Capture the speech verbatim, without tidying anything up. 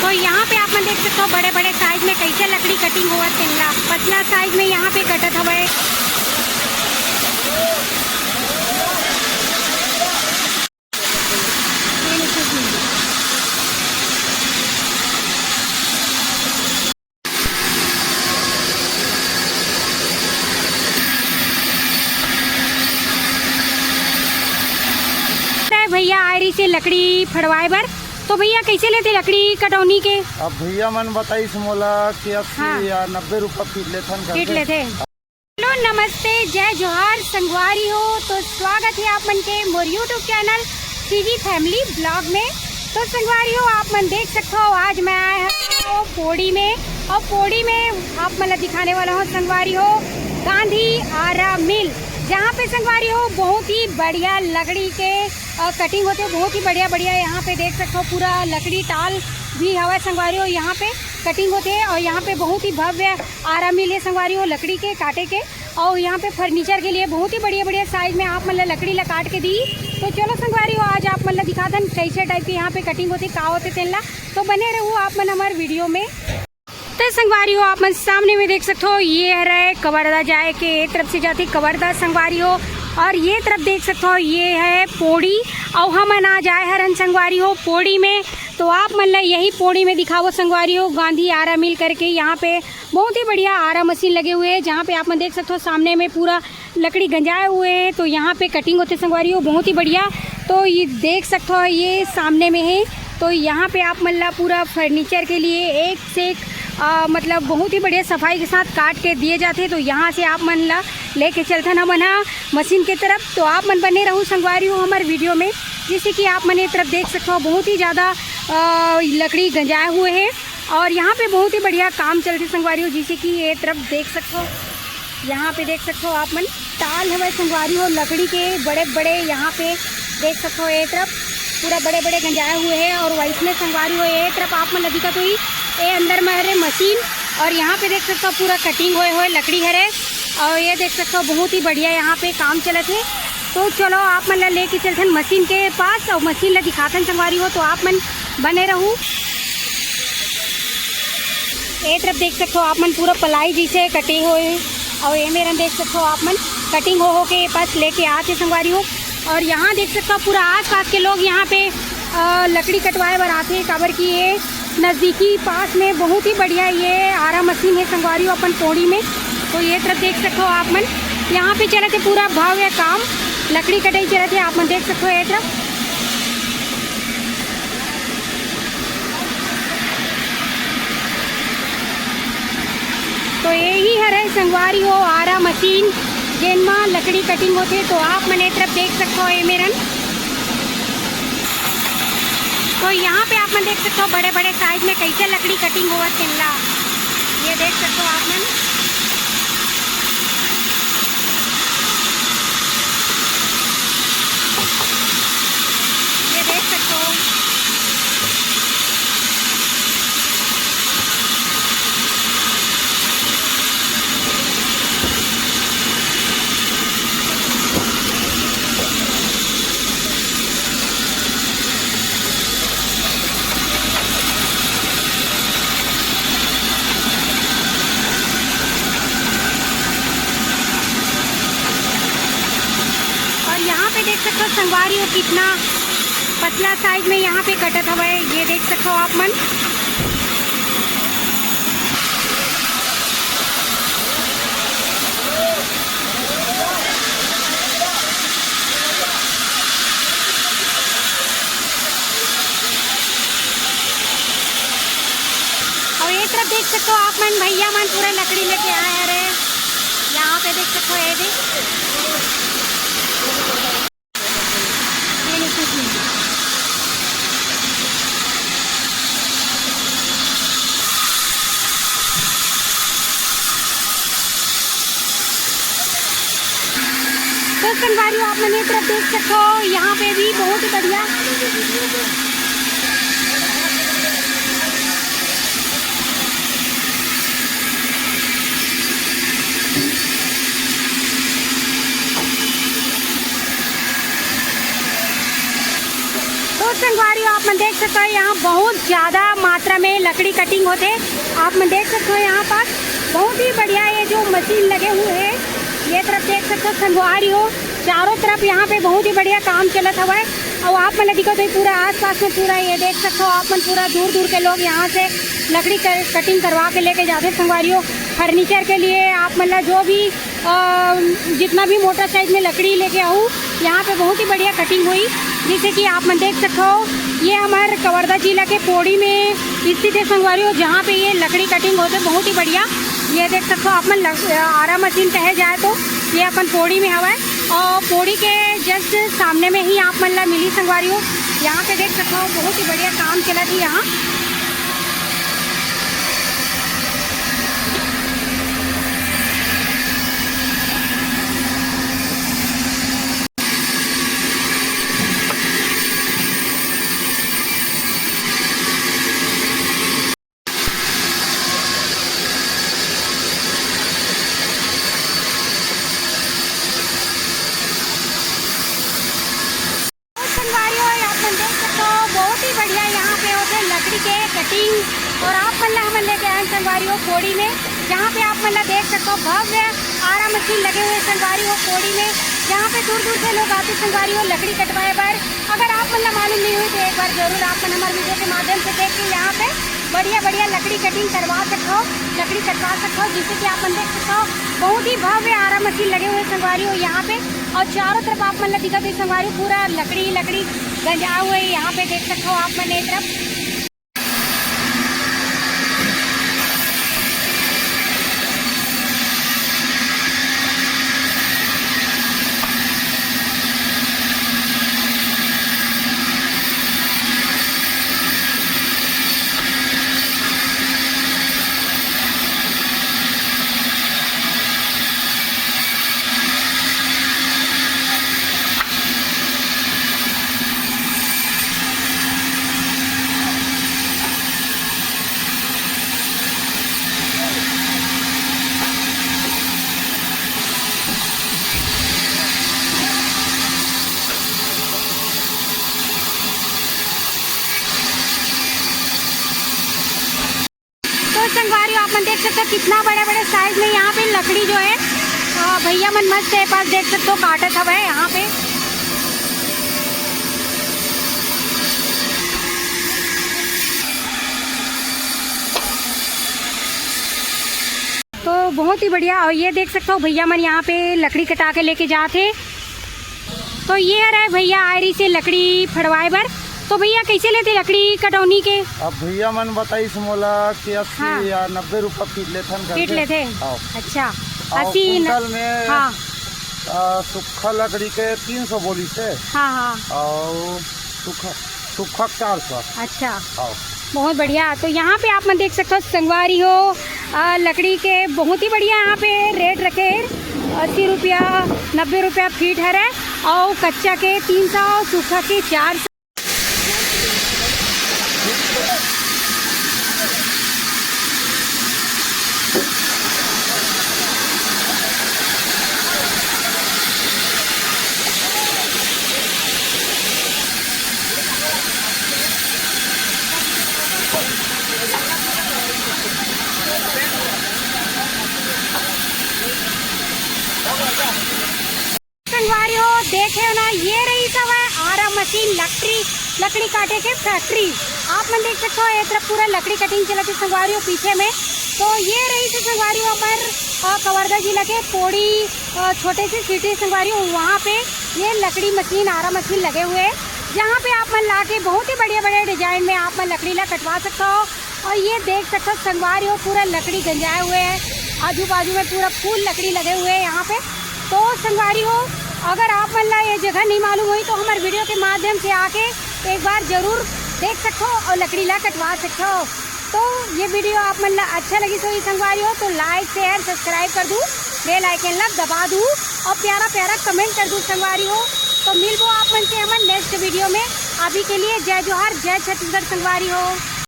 तो यहाँ पे आप मन देख सकते हो बड़े बड़े साइज में कैसे लकड़ी कटिंग होवत तेन ला। पतला साइज में यहाँ पे कटत हवय। भैया आए रही से लकड़ी फड़वाए बर। तो भैया कैसे लेते लकड़ी कटौनी के? अब भैया मन बताइस मोला कि अस्सी हाँ। या नब्बे रुपया फीट लेथन करके। फीट लेथे। हेलो, नमस्ते, जय जोहार संगवारी हो। तो स्वागत है आप मन के मोर YouTube channel CG family blog में। तो संगवारी हो, आप मन देख सकते हो आज मैं आए हूँ पोड़ी में, और पोड़ी में आप मन ला दिखाने वाला हूँ संगवारी हो गांधी आरा मिल, जहाँ पे संगवारी हो बहुत ही बढ़िया लकड़ी के अ, कटिंग होते, बहुत ही बढ़िया बढ़िया। यहाँ पे देख सकते हो पूरा लकड़ी टाल भी हवा संगवारी हो, यहाँ पे कटिंग होते और यहाँ पे बहुत ही भव्य आरा मिल है संगवारी हो लकड़ी के काटे के। और यहाँ पे फर्नीचर के लिए बहुत ही बढ़िया बढ़िया साइज में आप मन ला लकड़ी ला काट के दी। तो चलो संगवारी हो, आज आप मन ला दिखाथन कैसे टाइप के यहाँ पे कटिंग होते, का होते तेन ला। तो बने रहू आप मन हमारे वीडियो में। तो संगवारी हो, आप मन सामने में देख सकते हो, ये हरे कवर्धा जाए के, ये तरफ से जाती कवर्धा संगवारी हो। और ये तरफ देख सकते हो, ये है पोड़ी। और हमन आ जाए हरन संगवारी हो पोड़ी में। तो आप मन ला यही पोड़ी में दिखावो संगवारी हो, गांधी आरा मिल करके। यहाँ पे बहुत ही बढ़िया आरा मशीन लगे हुए हैं, जहाँ पे आप मन देख सकते हो सामने में पूरा लकड़ी गंजाए हुए हैं। तो यहाँ पे कटिंग होते संगवारी हो, बहुत ही बढ़िया। तो ये देख सकते हो, ये सामने में है। तो यहाँ पे आप मन ला पूरा फर्नीचर के लिए एक से एक, अ, मतलब बहुत ही बढ़िया सफाई के साथ काट के दिए जाते। तो यहाँ से आप मन ला लेके चलथन हमन हा मशीन के तरफ। तो आप मन बने रहू संगवारी हो हमारे वीडियो में, जैसे कि आप मन ये तरफ देख सकते हो बहुत ही ज़्यादा, अ, लकड़ी गंजाए हुए हैं। और यहाँ पे बहुत ही बढ़िया काम चलथे संगवारी हो, जैसे कि ये तरफ देख सकते हो, यहाँ पे देख सकते हो आप मन, टाल हवय संगवारी हो लकड़ी के बड़े बड़े, यहाँ पे देख सकते हो ये तरफ पूरा बड़े बड़े गंजाए हुए हैं। और वैसने संगवारी हो ये तरफ आप मन ला दिखत होही, ये अंदर में हरे मशीन, और यहाँ पे देख सकते हो पूरा कटिंग होए हुए लकड़ी हरे। और ये देख सकते हो बहुत ही बढ़िया यहाँ पे काम चलत है। तो चलो आप मन ला लेके चलथन मशीन के पास और मशीन ला दिखाथन संगवारी हो, तो आप मन बने रहू। ए तरफ देख सकते हो आप मन पूरा पलाई जैसे कटे हुए, और ए मेरन देख सकते हो आप मन कटिंग हो हो के ये पास लेके आते संगवारी हो। और यहाँ देख सकते हो पूरा आसपास के लोग यहाँ पे, अ, लकड़ी कटवाए बर आते, काबर कि ये नज़दीकी पास में बहुत ही बढ़िया ये आरा मशीन है संगवारी हो अपन पोड़ी में। तो ये तरफ देख सकते हो आप मन, यहाँ पे चलत है पूरा भव्य काम, लकड़ी कटाई चलत है, आप मन देख सकते हो ये तरफ। तो यही हरे संगवारी हो आरा मशीन, जेन मा लकड़ी कटिंग होथे। तो आप मन ए तरफ देख सकते हो, ए मेरन। तो यहाँ पे आप मन देख सकते हो बड़े बड़े साइज में कैसे लकड़ी कटिंग होवत तेन ला, ये देख सकते हो आप मन। ये देख सकते हो। और यहाँ पे देख सकते हो संगवारी हो, कितना पतला साइज में यहाँ पे कटत हवय, ये देख सकते हो आप मन। और ये तरफ देख सकते हो आप मन, भैया मन पूरा लकड़ी लेके आए हरे। यहाँ पे देख सकते हो, ये देख। तो संगवारी हो, आप मन ये तरफ देख सकते हो, यहाँ पे भी बहुत ही बढ़िया। तो संगवारी हो, आप मन देख सकते हो, यहाँ बहुत ज्यादा मात्रा में लकड़ी कटिंग होते। आप मन देख सकते हो, यहाँ पर बहुत ही बढ़िया ये जो मशीन लगे हुए हैं, ये तरफ देख सकते हो संगवारी हो, चारों तरफ यहाँ पे बहुत ही बढ़िया काम चलत हवय। और आप मन ला दिखत होही पूरा आसपास में, पूरा ये देख सकते हो आप मन, पूरा दूर दूर के लोग यहाँ से लकड़ी क-, कटिंग करवा के लेके जाते संगवारी हो। फर्नीचर के लिए आप मन ला जो भी अ, जितना भी मोटा साइज में लकड़ी लेके आहू, यहाँ पे बहुत ही बढ़िया कटिंग होही। जैसे कि आप मन देख सकते हो, ये हमर कवर्धा जिला के पोड़ी में स्थित है संगवारी हो, जहाँ पे ये लकड़ी कटिंग होते बहुत ही बढ़िया। ये देख सकते हो आप मन लग-, आरा मशीन कहे जाए तो, ये अपन पोड़ी में हवय और पोड़ी के जस्ट सामने में ही आप मन ला मिली संगवारी हो। यहाँ पे देख सकते हो बहुत ही बढ़िया काम चलत हे यहाँ। संगवारी हो, आप मन देख सकते हो, बहुत ही बढ़िया यहाँ पे होते लकड़ी के कटिंग। और आप मन ला हमन लेके आए संगवारी हो पोड़ी में, जहाँ पे आप मन ला देख सकते हो भव्य आरा मशीन लगे हुए संगवारी हो पोड़ी में, जहाँ पे दूर दूर से लोग आते संगवारी हो लकड़ी कटवाए बर। अगर आप मन ला मालूम नहीं हुई तो एक बार जरूर आप मन हमारे वीडियो के माध्यम से देख के यहाँ पे बढ़िया बढ़िया लकड़ी कटिंग करवा सकते हो, लकड़ी कटवा सकते हो। जैसे कि आप मन देख सकते हो बहुत ही भव्य आरा मशीन लगे हुए संगवारी हो यहाँ पे। और चारों तरफ आप मन ला दिखत हे संगवारी हो, पूरा लकड़ी लकड़ी गंजा हुआ है। यहाँ पे देख सकते हो आप मन एक तरफ। तो संगवारी हो, आप मन देख सकते हो कितना बड़े बड़े साइज में यहाँ पे लकड़ी जो है, अ, भैया मन मस्त है पास देख सकते हो काटत हवे यहाँ पे। तो बहुत ही बढ़िया। और ये देख सकते हो भैया मन यहाँ पे लकड़ी कटा के लेके जात हे। तो ये हरे भैया आए रही से लकड़ी फड़वाए बर। तो भैया कैसे लेते लकड़ी कटौनी के? अब भैया मन बताइस मोला कि अस्सी हाँ। या नब्बे रुपया फीट लेथन करके। फीट लेथे? हाँ। अच्छा। और अस्सी न-, कुंटल में हाँ। आ, सुक्खा लकड़ी के तीन सौ बोलिस हे। हाँ, हाँ। और सुक्खा, सुक्खा चार सौ। अच्छा। हाँ। बहुत बढ़िया। तो यहाँ पे आप मन देख सकते हो संगवारी हो, आ, लकड़ी के बहुत ही बढ़िया यहाँ पे रेट रखे हैं। अस्सी रुपया, नब्बे रुपया फीट हरे और कच्चा के तीन सौ, सूखा के चार सौ। संगवारी हो, देखे हो ना, ये रही सब है आरा मशीन लकड़ी, लकड़ी काटे के फैक्ट्री। आप मन देख सकते हो, ये तरफ पूरा लकड़ी कटिंग चलत हे संगवारी हो पीछे में। तो ये रही से संगवारी हो हमर, अ, कवर्धा जिला के पोड़ी, अ, छोटे से सिटी संगवारी हो, वहाँ पे ये लकड़ी मशीन, आरा मशीन लगे हुए हैं, जहाँ पे आप मन लाके बहुत ही बढ़िया बढ़िया डिजाइन में आप मन लकड़ी ला कटवा सकते हो। और ये देख सकते हो संगवारी हो, पूरा लकड़ी गंजाए हुए है, आजू बाजू में पूरा फुल लकड़ी लगे हुए है यहाँ पे। तो संगवारी हो, अगर आप मन ला ये जगह नहीं मालूम हुई तो हमारे वीडियो के माध्यम से आके एक बार जरूर देख सकते हो और लकड़ी ला कटवा सकते हो। तो ये वीडियो आप मन ला अच्छा लगी तो ये संगवारी हो तो लाइक शेयर सब्सक्राइब कर दू, बेल आइकन ला दबा दू और प्यारा प्यारा कमेंट कर दू संगवारी हो। तो मिलबो आप मन से हमन नेक्स्ट वीडियो में। अभी के लिए जय जोहार, जय छत्तीसगढ़ संगवारी हो।